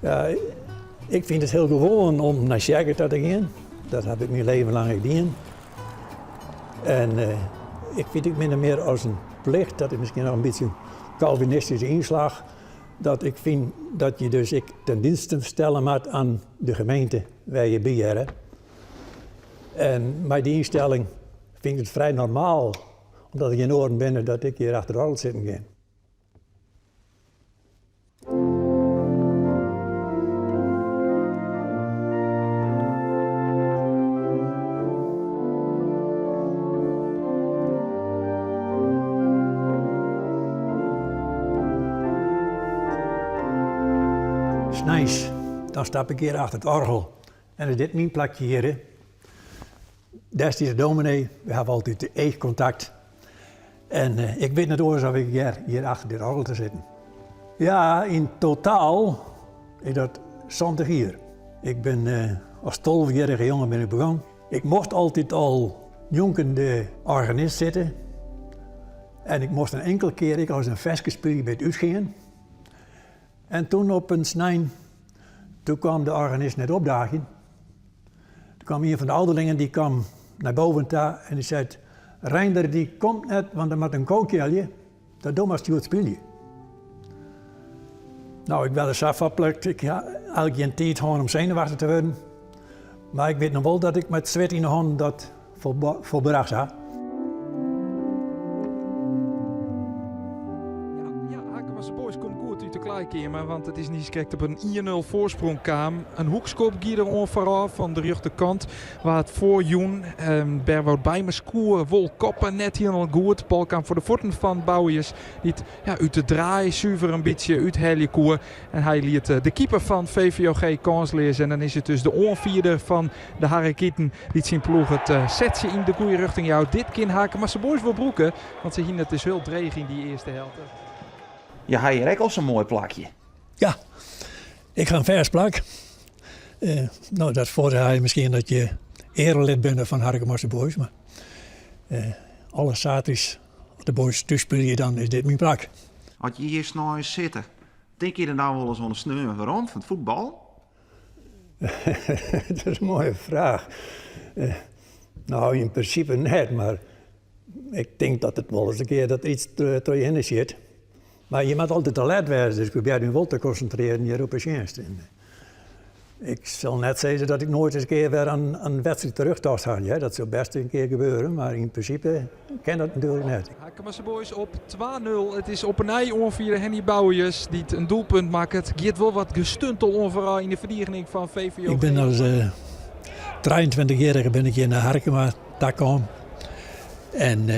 Ja, ik fyn it hiel gewoan om nei tsjerke ta te gean. Dat haw ik myn leven lang ek dien. En ik fyn it min of mear as in plicht, dat is miskien noch in bytsje in kalvinistyske ynslach, dat ik fyn dat je dus ek ten dienste stelle moat aan de gemeente wêr je by hearre. En mei dy ynstelling fyn ik it frij normaal, omdat der gjin oaren binne, dat ik hjir achter de oargel sitten gean. Sneins, dan stap ik hjir achter it oargel en is dit myn plakje hjir. Dêr stiet de dominee, we hawwe altyd eachkontakt. En ik wit net oars of ik hear hjir achter dit oargel te sitten. Ja, yn totaal is dat 70 jier. Ik bin as tolvejierrige jonge bin ik begûn. Ik mocht altyd al njonken de organist sitte. En ik mocht in inkele kear ek alris in ferske spylje by it útgean. En toen op in snein, toen kwam de organist net opdaagjen. Toen kwam ien fan de âlderlingen, dy kwam nei boven ta en dy sei, Reinder dy komt net, want er moat in ko kealje, dat do moatst hjoed spylje. No, ik waard der sa foar plukt, ik ha eigentlik gjin tiid hân om senuwachtich te wurden. Mar ik wit noch wol dat ik mei it swit yn de hannen dat folbracht ha. Ja, Harkemase Boys komt goed út de klaaikeamer, want it is niiskrekt op in 1-0 foarsprong kaam. In hoekskop gie der oan foarôf fan de rjochterkant, waard foarjûn. Berwout Beimers koe wol koppe, net hielendal goed. Bal kaam foar de fuotten fan Bouius, dy't ja, út de draai suver in bytsje úthelje koe. En hy liet de keeper fan VVOG kânsleas. En dan is it dus de oanfierder fan de Harrekiten dy't syn ploech it setsje yn de goede rjochting jout. Dit kin Harkemase Boys wol brûke, want se hiene it dus hiel dreech yn dy earste helte. Je ha hjir ek al sa'n moai plakje. Ja, ik ha in fêst plak. No, dat foardiel is miskien dat je earelid binne fan Harkemase Boys, mar alle saterdeis as de Boys thús spylje, dan is dit myn plak. As je hjir sneins sitte, tinke je der dan wolris oan de sneon werom fan it fuotbal? Dat is in moaie fraach. No, yn prinsipe net, mar ik tink dat it wolris in kear dat yts troch je hinne sjit. Mar je moatte altyd alert wêze, dus ik probearje my wol te konsintrearjen hjir op 'e tsjinst. Ik sil net sizze dat ik noait ris in kear wer oan in wedstriid terugtocht ha. Ja, dat sil bêst in kear gebeure, mar yn prinsipe kin dat natuerlik net. Harkemase Boys op 2-0. It is op 'e nij oanfierder Henny Bouius dy't in doelpunt makket. Giet wol wat gestuntel oan foaral yn de ferdigening fan VVOG. Ik bin as 23-jierrige bin ik hjir nei Harkema ta kaam. En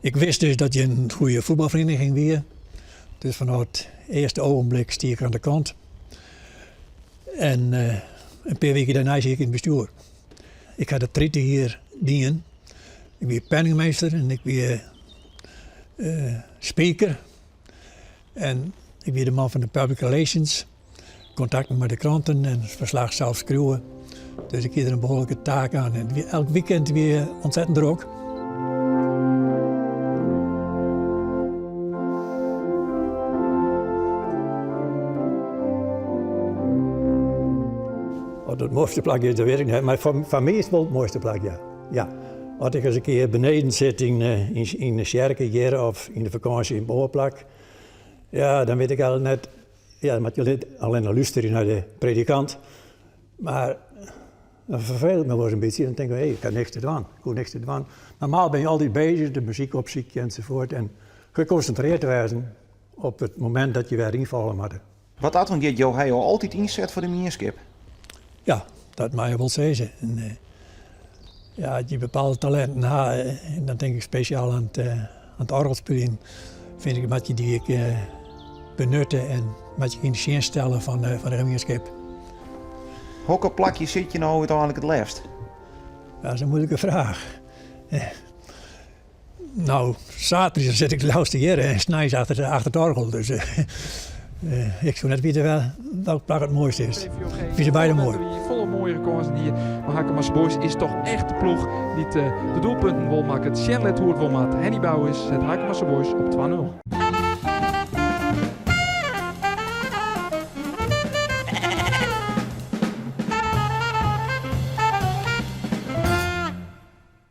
ik wist dus dat hjir in goede fuotbalferieniging wie. Dus fanôf it earste ogenblik stie ik oan de kant. En in pear wiken dêrnei siet ik yn it bestjoer. Ik ha dat 30 jier dien. Ik wie penningmeester en ik wie speaker. En ik wie de man fan de public relations, kontakten mei de kranten en it ferslach sels skriuwe. Dus ik hie der in behoarlike taak oan. En elk weekend wie ontzettend drok. Oft it moaiste plak is, dat wit ik net, mar foar my is it wol it moaiste plak, ja. Ja. As ik ris in kear beneden sit yn de tsjerke hjir of yn de fakânsje yn it oar plak, ja, dan wit ik eigentlik net, ja, dan moatte je allinnich lústerje nei de predikant, mar dan ferfeel ik my wolris in bytsje. Dan tink ik, hé, ik ha niks te dwaan, ik hoech niks te dwaan. Normaal binne je altyd bezich, de muzyk opsykje ensafuort en gekonsintrearre te wêzen op it momint dat je wer ynfalle moatte. Wat dat oangiet, jo ha jo altyd ynset foar de mienskip. Ja, dat mei je wol sizze. En, eh, ja, as je bepaalde talinten ha, eh, en dan tink ik spesjaal oan it, eh, oan it oargelspyljen, fyn ik moat je dy ek eh, benutte en moat je yn de tsjinst stelle fan, fan de gemienskip. Hokker plakje sit je no úteinlik it leafst? Dat is in moeilike fraach. No, saterdei sit ik it leafste hjir en sneins achter, achter it oargel. Dus ik soe net witte welk plak it moaiste is. Ik fyn se beide moai. Folle moaiere kânsen hier. Mar Harkemase Boys is toch echt de ploech dy't de doelpunten wol makket. Sjen lit hoe't it wol moat. Henny Bouius set Harkemase Boys op 2-0.